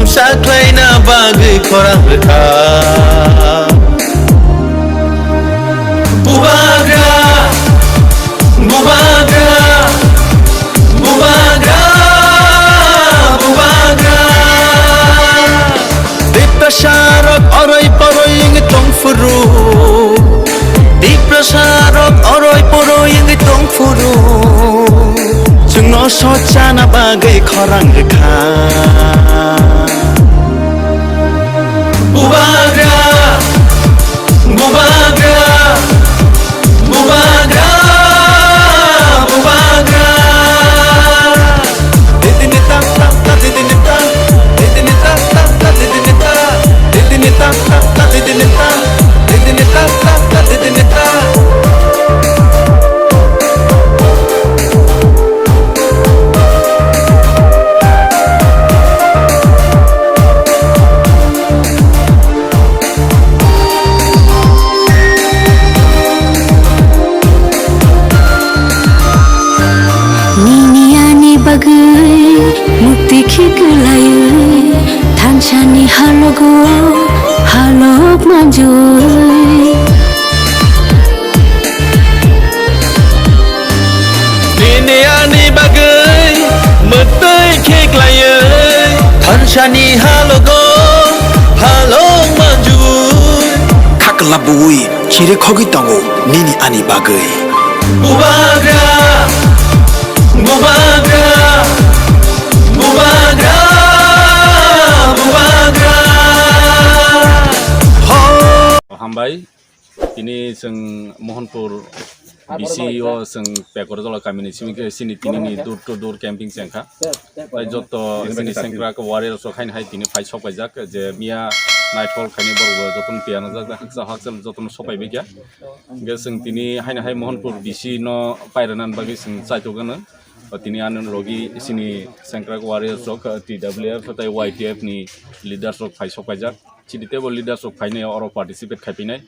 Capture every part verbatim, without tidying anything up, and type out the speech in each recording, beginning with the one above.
Saklaina bagwi khorang rwkha. Bubagra, bubagra, bubagra, bubagra. Tiprasarok oroi poroi wngwi tongphuru. Tiprasarok oroi poroi wngwi tongphuru. Chwngno sochana bagwi khorang rwkha. Bubagra, bubagra, bubagra, bubagra. Didini ta ta ta, didini ta, didini ta ta ta, didini ta, didini ta ta ta, didini ta, didini ta ta ta, didini ta. Nini ani bagwi mukti khiklaiwi, thansani halogo halok manjui. Nini ani bagwi mwtwi khiklaiwi, thansani halogo halok manjui. Khakla buwi chiri khogwi tongo nini ani bagwi. Bubagra, bubagra, bubagra, bubagra. Hambai. Tini chwng Mohanpur B C o chwng Pekorjala kamini simi khe chini tinini door to door camping chengkha. Tai joto chini sengkrak warriors rok haino hai tini phai sok paijak je miya naithol khaini borok bo jotono tiyana jak hakcha hakcha jotono sok paibaikha. Hingke chwng tini haino hai Mohanpur B C no pairana bagwi chwng chaitok gano. Tini ano logi chini sengkrak warriors rok T W F tai Y T F ni leaders rok phai sok paijak. Chini teibo leaders rok phainai oro participate khai phinai.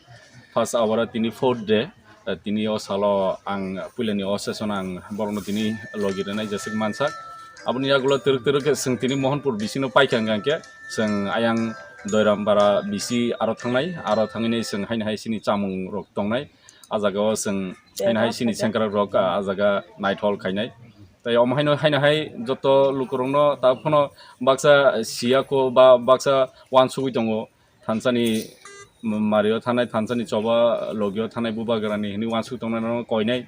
First hour o tini fourth day, eh, tini o salo ang puilani o session ang borokno tini logi rwnai jeswk mansak. Aboni yagulo twrwk twrwk khe chwng tini Mohanpur bisingno paikha hwnkha khe chwng ayang Doiram bara bisi aro thangnai, aro thangwi chwng haino hai chini chamung rok tongnai. A jaga o chwng haino hai chini sengkrak rok, ah, a jaga naithol khainai. Tai omo haino, haino hai joto lukurokno ta phano baksa siya kho ba baksa uansugwi tongo. Thansani mario thanai, thansani choba logio thanai bubagrani hinwi uansuk tongnai norok koinai.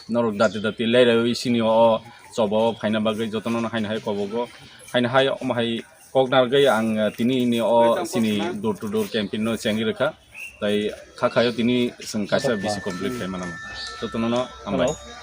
Norok dati dati leiraiwi sini o choba o phaina bagwi jotono haino hai kobogo. Haino hai omo hai kok narwgwi ang tini ni o sini door to door campaign no chengwi rwkha. Tai kha khayo tini chwng kaisa bisi complete khai manama. Jotono no hambai. Hello.